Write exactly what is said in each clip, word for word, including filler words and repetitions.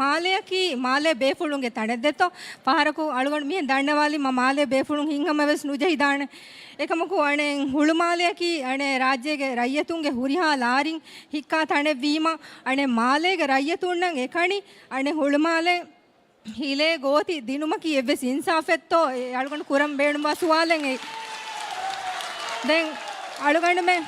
މާލެއަކީ މާލޭ ބޭފުޅުންގެ ތަނެއް ދެއްތޯ. ފަހަރަކު އަޅުގަނޑު މިހެން ދަންނަވާލީމަ މާލޭ ބޭފުޅުން ހިތްހަމަވެސް ނުޖެހިދާނެ. އެކަމަކު އަނެއް ހުޅުމާލެއަކީ އަނެއް ރާއްޖޭގެ ރައްޔިތުންގެ ހުރިހާ ލާރިން ހިއްކާ ތަނެއްވީމަ، އަނެއް މާލޭގެ ރައްޔިތުންނަށް އެކަނި އަނެއް ހުޅުމާލެ ހިލޭ ގޯތި ދިނުމަކީ އެއްވެސް އިންސާފެއްތޯ؟ އެ އަޅުގަނޑު ކުރަން ބޭނުންވާ ސުވާލެއް އެއީ. ދެން އަޅުގަނޑުމެން،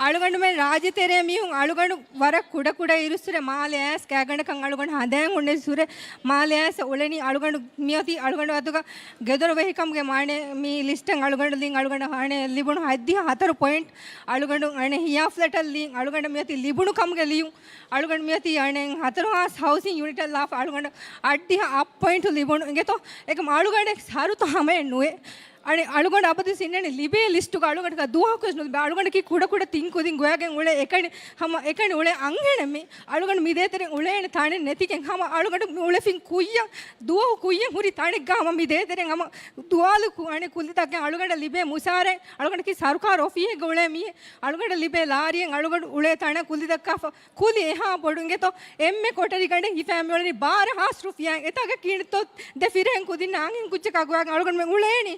އަޅުގަނޑުމެން ރާއްޖެތެރޭ މީހުން އަޅުގަނޑު ވަރަށް ކުޑަ ކުޑަ އިރުއްސުރެ މާލެ އައިސް ގާތްގަނޑަކަށް އަޅުގަނޑު ހަނދާން ހުންނެ އިރުއްސުރެ މާލެ އައިސް އުޅެނީ އަޅުގަނޑު މިއޮތީ އަޅުގަނޑު އަތުގަ ގެދޮރު ވެހިކަމުގެ މާނަ މި ލިސްޓެއް އަޅުގަނޑު ލިން އަޅުގަނޑު ހަނެ ލިބުނު ހަތްދިހަ ހަތަރު ޕޮއިންޓް އަޅުގަނޑު އަނެ ހިޔާ ފްލެޓަށް ލިން އަޅުގަނޑަށް މިއޮތީ ލިބުނު ކަމުގެ ލިޔުން އަޅުގަނޑު މިއޮތީ އަނެ ހަތަރު ހާސް ހައުސިން ޔުނިޓަށް ލާފަ އަޅުގަނޑު އައްޑިހަ އަށް ޕޮއިންޓު ލިބުނު އިނގޭތޯ. އެކަމް އަޅުގަނޑެއް ސަރުތަ ހަމައެއް ނުވޭ. އަނެ އަޅުގަނޑު އަބަދު ސިންނަނީ ލިބޭ ލިސްޓުގަ އަޅުގަނޑަކަށް ދުވަހަކުވެސް ނުލިބޭ. އަޅުގަނޑަކީ ކުޑަ ކުޑަ ތިން ކުދިން ގޮޔަގެން އުޅޭ އެކަނި ހަމަ އެކަނި އުޅޭ އަންހެނެއް މި. އަޅުގަނޑު މި ދޭތެރެން އުޅޭނެ ތަނެއް ނެތިގެން ހަމަ އަޅުގަނޑު މި އުޅެފިން ކުއްޔަށް ދުވަހު ކުއްޔަށް ހުރި ތަނެއްގަ ހަމަ މި ދޭތެރެން ހަމަ ދުވާލު ކު-، އަނެ ކުލިތަކެއް އަޅުގަނޑަށް ލިބޭ މުސާރައެއް އަޅުގަނޑަކީ ސަރުކާރު އޮފީހެއްގަ އުޅޭ މީހެއް. އަޅުގަނޑަށް ލިބޭ ލާރިއެއް އަޅުގަނޑު އުޅޭ ތަނަށް ކުލި ދައްކާފަ ކުލި އެހާ ބޮޑު އިނގޭތޯ. އެންމެ ކޮޓަރިގަނޑެއް ހިފާ މިއުޅެނީ ބާރަ ހާސް ރުފިޔާ. އެތާގަ ކީނެތޯ ދެ ފިރިހެން ކުދިންނަށް އަންހެން ކުއްޖަކާ ގޮވާގެން އަޅުގަނޑުމެން އުޅޭނީ.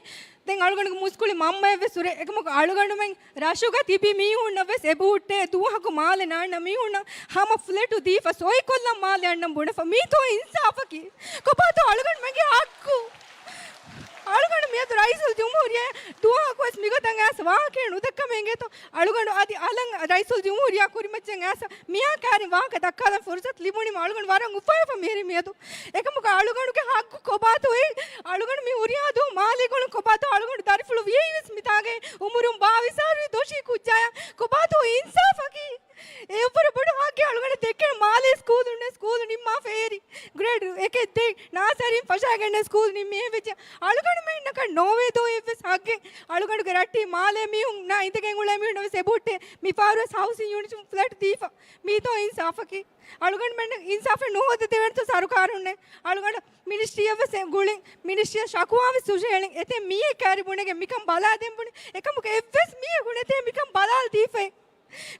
ދެން އަޅުގަނޑުގެ މުސްކުޅި މަންމައެއްވެސް އުރޭ. އެކަމަކު އަޅުގަނޑުމެން ރަށުގަ ތިބި މީހުންނަށްވެސް އެބަހުއްޓޭ ދުވަހަކު މާލެ ނާންނަ މީހުންނަށް ހަމަ ފްލެޓު ދީފަ ސޮއިކޮށްލަން މާލެ އަންނަން ބުނެފަ. މީތޯ އިންސާފަކީ؟ ކޮބާތޯ އަޅުގަނޑުމެންގެ ހައްގު؟ އަޅުގަނޑު މިއަދު ރައީސުލް ޖުމްހޫރިއްޔާ ދުވަހަކުވެސް މިގޮތަށް އައިސް ވާހަކައެއް ނުދައްކަމެއް އިނގޭތޯ. އަޅުގަނޑު އަދި އަލަށް ރައީސުލް ޖުމްހޫރިއްޔާ ކުރިމައްޗަށް އައިސް މިހާ ކައިރިން ވާހަކަ ދައްކާލަން ފުރުސަތު ލިބުނީމަ އަޅުގަނޑު ވަރަށް އުފާވެފަ މިހިރީ މިއަދު. އެކަމަކު އަޅުގަނޑުގެ ހައްގު ކޮބާތޯ އެ؟ އަޅުގަނޑު މި ހުރިހާ ދުވަހު މާލޭ ގުޅުން ކޮބާތޯ އަޅުގަނޑު ދަރިފުޅު ވިޔައީވެސް މިތާގައި އުމުރުން ބާވީސް އަހަރުވީ ދޮށީ ކުއްޖާޔަށް ކޮބާތޯ އިންސާފަކީ؟ އެއަށްވުރެ ބޮޑު ހައްގެއް އަޅުގަނޑަށް ދެއްކޭނެ މާލޭ ސްކޫލުންނޭ ސްކޫލު ނިންމާފަ އޭރި. ގްރޭޑް އެކެއް ދެއް ނާސަރީން ފަށާގެންނޭ ސްކޫލް ނިންމީ އެހެންވެއްޖެ. އަޅުގަނޑުމެންނަކަށް ނޯވޭދޯ އެއްވެސް ހައްގެއް. އަޅުގަނޑުގެ ރައްޓެހި މާލޭ މީހުންނާ އިނދެގެން އުޅޭ މީހުންނަށް ވެސް އެބަހުއްޓޭ މިފަހަރުވެސް ހައުސިން ޔުނިޓުން ފްލެޓް ދީފަ. މީތޯ އިންސާފަކީ؟ އަޅުގަނޑުމެންނަށް އިންސާފެއް ނުހޯދަދެވޭނެތޯ ސަރުކާރުންނޭ؟ އަޅުގަނޑު މިނިސްޓްރީއަށްވެސް ގުޅިން، މިނިސްޓްރީއަށް ޝަކުވާވެސް ހުށަހެޅިން. އެތައް މީހެއް ކައިރި ބުނެގެން މިކަން ބަލާދޭން ބުނި. އެކަމަކު އެއްވެސް މީހަކު ނެތޭ މިކަން ބަލާލަދީފައި.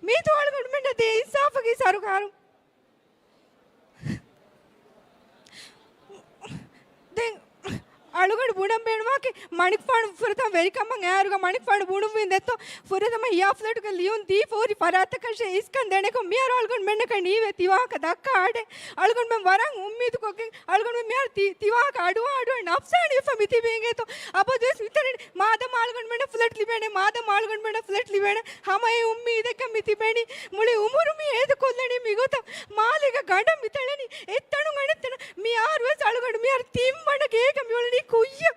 މީތޯ އަޅުގަނޑުމެންނަށް ދޭ އިންސާފަކީ ސަރުކާރުން؟ ދެން އަޅުގަނޑު ބުނަން ބޭނުންވާކީ މަނިކުފާނު ފުރަތަމަ ވެރިކަމަށް އައިއިރުގަ މަނިކުފާނު ބުނުއްވިން ދެއްތޯ ފުރަތަމަ ހިޔާ ފްލެޓުގެ ލިޔުން ދީފަ ހުރި ފަރާތަކަށޭ އިސްކަން ދޭނެކޮށް މިހާރު އަޅުގަނޑުމެންނަކަށް ނީވޭ ތިވާހަކަ ދައްކާ އަޑެއް. އަޅުގަނޑުމެން ވަރަށް އުއްމީދުކޮށްގެން އަޅުގަނޑުމެން މިހާރު ތި-، ތިވާހަކަ އަޑުއަހާ އަޑުއަހާ ނަފްސާނީވެފަ މިތިބީ އިނގޭތޯ. އަބަދުވެސް މިތަނަށް މާދަމާ އަޅުގަނޑުމެންނަށް ފްލެޓް ލިބޭނެ، މާދަމާ އަޅުގަނޑުމެންނަށް ފްލެޓް ލިބޭނެ. ހަމަ އެ އުއްމީދަކަށް މި ތިބެނީ. މުޅި އުމުރު މި އޭދަކޮށްލަނީ މިގޮތަށް. މާލޭގަ ގަނޑަށް މިތަޅެނީ. އެއްތަނުން އަނެއްތަނަށް. މިހާރުވެސް އަޅުގަނޑު މިހާރު ތިންވަނަ ގޭގަ މިއުޅެނީ ކުއްޔަށް.